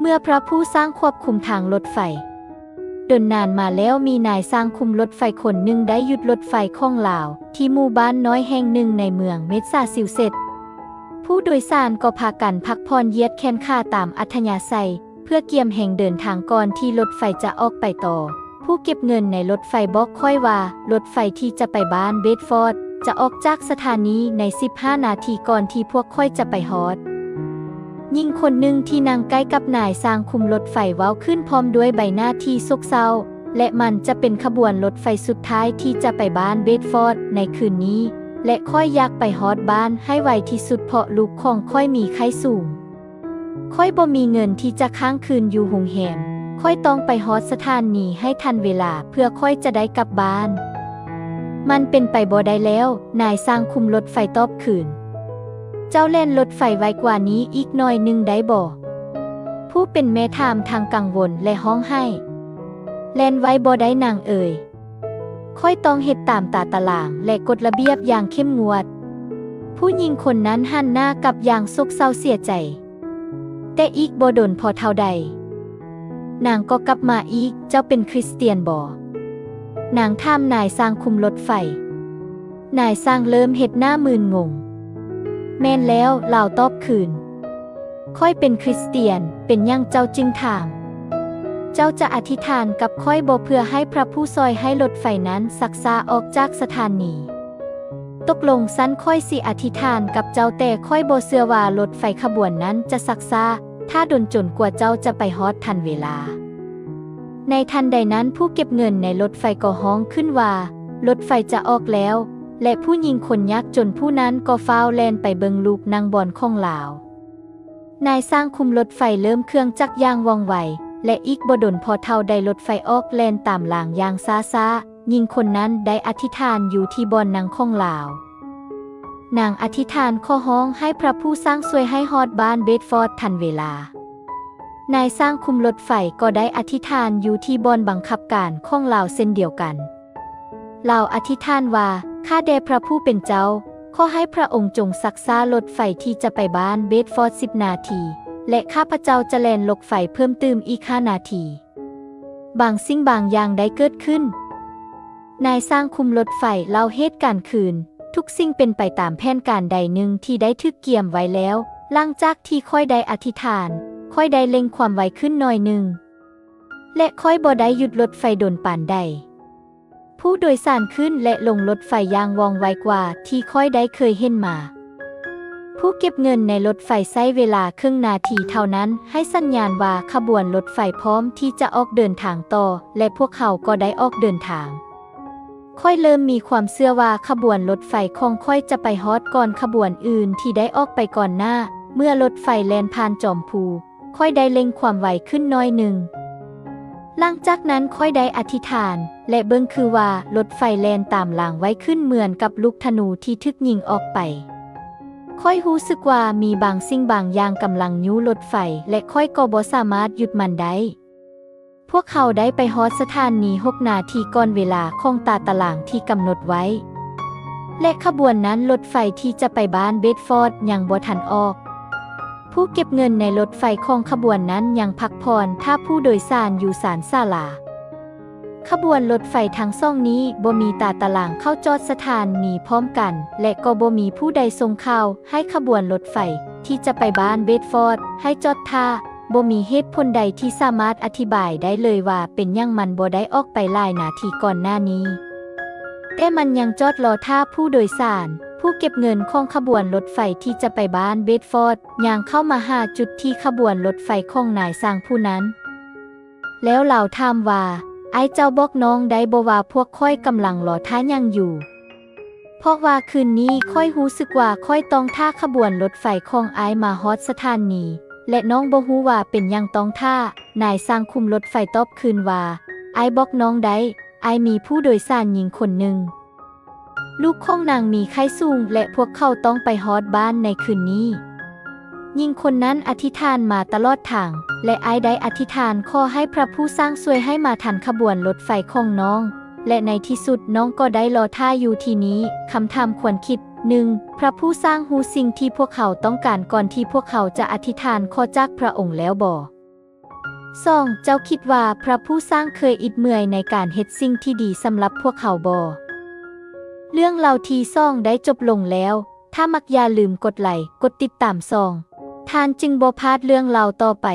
ເມື່ອພຣະຜູ້ສ້າງຄວບຄຸມທາງລົດໄຟ. ດົນນານມາແລ້ວ, ມີນາຍຊ່າງຄຸມລົດໄຟຄົນໜຶ່ງໄດ້ຢຸດລົດໄຟຂອງລາວທີ່ໝູ່ບ້ານນ້ອຍແຫ່ງໜຶ່ງໃນເມືອງເມສາຊິວເຊັດ. ຜູ້ໂດຍສານກໍພາກັນພັກຜ່ອນ, ຢຽດແຂ້ງຂາຕາມອັດທະຍາໄສ ເພື່ອກຽມແຮງເດີນທາງກ່ອນທີ່ລົດໄຟຈະອອກໄປຕໍ່. ຜູ້ເກັບເງິນໃນລົດໄຟບອກຂ້ອຍວ່າ ລົດໄຟທີ່ຈະໄປບ້ານເບດຟອດ ຈະອອກຈາກສະຖານີໃນສິບຫ້ານາທີກ່ອນທີ່ພວກຂ້ອຍຈະໄປຮອດ. ຍິງຄົນໜຶ່ງທີ່ນັ່ງໃກ້ກັບນາຍຊ່າງຄຸມລົດໄຟເວົ້າຂຶ້ນພ້ອມດ້ວຍໃບໜ້າທີ່ໂສກເສົ້າ, ແລະ ມັນຈະເປັນຂະບວນລົດໄຟສຸດທ້າຍທີ່ຈະໄປບ້ານເບດຟອດໃນຄືນນີ້, ແລະ ຂ້ອຍຢາກໄປຮອດບ້ານໃຫ້ໄວທີ່ສຸດ ເພາະລູກຂອງຂ້ອຍມີໄຂ້ສູງ. ຂ້ອຍບໍ່ມີເງິນທີ່ຈະຄ້າງຄືນຢູ່ໂຮງແຮມ. ຂ້ອຍຕ້ອງໄປຮອດສະຖານນີໃຫ້ທັນເວລາ ເພື່ອຂ້ອຍຈະໄດ້ກັບບ້ານ. ມັນເປັນໄປບໍ່ໄດ້ແລ້ວ, ນາຍຊ່າງຄຸມລົດໄຟຕອບຄືນ. ເຈົ້າແລ່ນລົດໄຟໄວກວ່ານີ້ອີກໜ້ອຍໜຶ່ງໄດ້ບໍ່? ຜູ້ເປັນແມ່ຖາມທັງກັງວົນ ແລະ ຮ້ອງໄຫ້. ແລ່ນໄວບໍ່ໄດ້, ນາງເອີຍ. ຂ້ອຍຕ້ອງເຮັດຕາມຕາຕະລາງ ແລະ ກົດລະບຽບຢ່າງເຂັ້ມງວດ. ຜູ້ຍິງຄົນນັ້ນຫັນໜ້າກັບຢ່າງໂສກເສົ້າເສຍໃຈ. ແຕ່ອີກບໍ່ດົນພໍເທົ່າໃດ, ນາງກໍກັບມາອີກ. ເຈົ້າເປັນຄຣິສຕຽນບໍ? ນາງຖາມນາຍຊ່າງຄຸມລົດໄຟ. ນາຍຊ່າງເລີ່ມເຮັດໜ້າມຶນງົງ. ແມ່ນແລ້ວ, ລາວຕອບຄືນ. ຂ້ອຍເປັນຄຣິສຕຽນ. ເປັນຫຍັງເຈົ້າຈຶ່ງຖາມ? ເຈົ້າຈະອະທິຖານກັບຂ້ອຍບໍ່ ເພື່ອໃຫ້ພຣະຜູ້ຊ່ອຍໃຫ້ລົດໄຟນັ້ນຊັກຊ້າອອກຈາກສະຖານີ? ຕົກລົງ, ຊັ້ນຂ້ອຍຊິອະທິຖານກັບເຈົ້າ, ແຕ່ຂ້ອຍບໍ່ເຊື່ອວ່າລົດໄຟຂະບວນນັ້ນຈະຊັກຊ້າຖ້າດົນຈົນກວ່າເຈົ້າຈະໄປຮອດທັນເວລາ. ໃນທັນໃດນັ້ນ, ຜູ້ເກັບເງິນໃນລົດໄຟກໍຮ້ອງຂຶ້ນວ່າ, ລົດໄຟຈະອອກແລ້ວ, ແລະ ຜູ້ຍິງຄົນຍາກຈົນຜູ້ນັ້ນກໍຟ້າວແລ່ນໄປເບິ່ງລູກນັ່ງບ່ອນຂອງລາວ. ນາຍຊ່າງຄຸມລົດໄຟເລີ່ມເຄື່ອງຈັກຢ່າງວ່ອງໄວ, ແລະ ອີກບໍ່ດົນພໍເທົ່າໃດລົດໄຟອອກແລ່ນຕາມລາງຢ່າງຊ້າໆ. ຍິງຄົນນັ້ນໄດ້ອະທິຖານຢູ່ທີ່ບ່ອນນັ່ງຂອງລາວ. ນາງອະທິຖານຂໍຮ້ອງໃຫ້ພຣະຜູ້ສ້າງຊ່ວຍໃຫ້ຮອດບ້ານເບດຟອດທັນເວລາ. ນາຍຊ່າງຄຸມລົດໄຟກໍໄດ້ອະທິຖານຢູ່ທີ່ບ່ອນບັງຄັບການຂອງລາວເຊັ່ນດຽວກັນ. ລາວອະທິຖານວ່າ, ຂ້າແດ່ພຣະຜູ້ເປັນເຈົ້າ, ຂໍໃຫ້ພຣະອົງຈົ່ງຊັກຊ້າລົດໄຟທີ່ຈະໄປບ້ານເບດຟອດສິບນາທີ, ແລະ ຂ້າພະເຈົ້າຈະແລ່ນລົດໄຟເພີ່ມຕື່ມອີກຫ້ານາທີ. ບາງສິ່ງບາງຢ່າງໄດ້ເກີດຂຶ້ນ. ນາຍຊ່າງຄຸມລົດໄຟເລົ່າເຫດການຄືນ, ທຸກສິ່ງເປັນໄປຕາມແຜນການໃດໜຶ່ງທີ່ໄດ້ຖືກກຽມໄວ້ແລ້ວ. ຫຼັງຈາກທີ່ຂ້ອຍໄດ້ອະທິຖານ, ຂ້ອຍໄດ້ເລັ່ງຄວາມໄວຂຶ້ນໜ້ອຍໜຶ່ງ, ແລະ ຂ້ອຍບໍ່ໄດ້ຢຸດລົດໄຟດົນປານໃດ. ຜູ້ໂດຍສານຂຶ້ນ ແລະ ລົງລົດໄຟຢ່າງວ່ອງໄວກວ່າທີ່ຂ້ອຍໄດ້ເຄີຍເຫັນມາ. ຜູ້ເກັບເງິນໃນລົດໄຟໃຊ້ເວລາເຄິ່ງນາທີເທົ່ານັ້ນໃຫ້ສັນຍານວ່າຂະບວນລົດໄຟພ້ອມທີ່ຈະອອກເດີນທາງຕໍ່ ແລະ ພວກເຮົາກໍໄດ້ອອກເດີນທາງ. ຂ້ອຍເລີ່ມມີຄວາມເຊື່ອວ່າຂະບວນລົດໄຟຂອງຂ້ອຍຈະໄປຮອດກ່ອນຂະບວນອື່ນທີ່ໄດ້ອອກໄປກ່ອນໜ້າ. ເມື່ອລົດໄຟແລ່ນຜ່ານຈອມພູ, ຂ້ອຍໄດ້ເລັ່ງຄວາມໄວຂຶ້ນໜ້ອຍໜຶ່ງ. ຫຼັງຈາກນັ້ນຂ້ອຍໄດ້ອະທິຖານ ແລະ ເບິ່ງຄືວ່າລົດໄຟແລ່ນຕາມຫຼັງໄວຂຶ້ນເໝືອນກັບລູກທະນູທີ່ຖືກຍິງອອກໄປ. ຂ້ອຍຮູ້ສຶກວ່າມີບາງສິ່ງບາງຢ່າງກຳລັງຍູ້ລົດໄຟ ແລະ ຂ້ອຍກໍບໍ່ສາມາດຢຸດມັນໄດ້. ພວກເຮົາໄດ້ໄປຮອດສະຖານນີຫົກນາທີກ່ອນເວລາຂອງຕາຕະລາງທີ່ກຳນົດໄວ້ ແລະ ຂະບວນນັ້ນລົດໄຟທີ່ຈະໄປບ້ານເບດຟອດຍັງບໍ່ທັນອອກ. ຜູ້ເກັບເງິນໃນລົດໄຟຂອງຂະບວນນັ້ນຍັງພັກຜ່ອນຖ້າຜູ້ໂດຍສານຢູ່ຊານສາລາ. ຂະບວນລົດໄຟທັງສອງນີ້ບໍ່ມີຕາຕະລາງເຂົ້າຈອດສະຖານນີພ້ອມກັນ ແລະ ກໍບໍ່ມີຜູ້ໃດສົ່ງຂ່າວໃຫ້ຂະບວນລົດໄຟທີ່ຈະໄປບ້ານເບດຟອດໃຫ້ຈອດຖ້າ. ບໍ່ມີເຫດຜົນໃດທີ່ສາມາດອະທິບາຍໄດ້ເລີຍວ່າເປັນຫຍັງມັນບໍ່ໄດ້ອອກໄປຫຼາຍນາທີກ່ອນໜ້ານີ້, ແຕ່ມັນຍັງຈອດລໍຖ້າຜູ້ໂດຍສານ. ຜູ້ເກັບເງິນຂອງຂະບວນລົດໄຟທີ່ຈະໄປບ້ານເບດຟອດຍ່າງເຂົ້າມາຫາຈຸດທີ່ຂະບວນລົດໄຟຂອງນາຍຊ່າງຜູ້ນັ້ນ. ແລ້ວລາວຖາມວ່າ, ອ້າຍເຈົ້າບອກນ້ອງໄດ້ບໍ່ວ່າພວກຂ້ອຍກຳລັງລໍຖ້າຫຍັງຢູ່? ເພາະວ່າຄືນນີ້ຂ້ອຍຮູ້ສຶກວ່າຂ້ອຍຕ້ອງຖ້າຂະບວນລົດໄຟຂອງອ້າຍມາຮອດສະຖານນີ, ແລະ ນ້ອງບໍ່ຮູ້ວ່າເປັນຫຍັງຕ້ອງຖ້າ. ນາຍຊ່າງຄຸມລົດໄຟຕອບຄືນວ່າ, ອ້າຍບອກນ້ອງໄດ້, ອ້າຍມີຜູ້ໂດຍສານຍິງຄົນໜຶ່ງ. ລູກຂອງນາງມີໄຂ້ສູງ ແລະ ພວກເຂົາຕ້ອງໄປຮອດບ້ານໃນຄືນນີ້. ຍິງຄົນນັ້ນອະທິຖານມາຕະຫຼອດທາງ, ແລະ ອ້າຍໄດ້ອະທິຖານຂໍໃຫ້ພຣະຜູ້ສ້າງຊ່ວຍໃຫ້ມາທັນຂະບວນລົດໄຟຂອງນ້ອງ, ແລະ ໃນທີ່ສຸດນ້ອງກໍໄດ້ລໍຖ້າຢູ່ທີ່ນີ້. ຄຳຖາມຄວນຄິດ, ໜຶ່ງ, ພຣະຜູ້ສ້າງຮູ້ສິ່ງທີ່ພວກເຮົາຕ້ອງການກ່ອນທີ່ພວກເຮົາຈະອະທິຖານຂໍຈາກພຣະອົງແລ້ວບໍ? ສອງ ເຈົ້າຄິດວ່າພຣະຜູ້ສ້າງເຄີຍອິດເມື່ອຍໃນການເຮັດສິ່ງທີ່ດີສຳລັບພວກເຮົາບໍ່? ເລື່ອງລາວທີສອງໄດ້ຈົບລົງແລ້ວ. ຖ້າມັກຢ່າລືມກົດໄລ, ກົດຕິດຕາມຊ່ອງ, ທ່ານຈຶ່ງບໍ່ພາດເລື່ອງລາວຕໍ່ໄປ.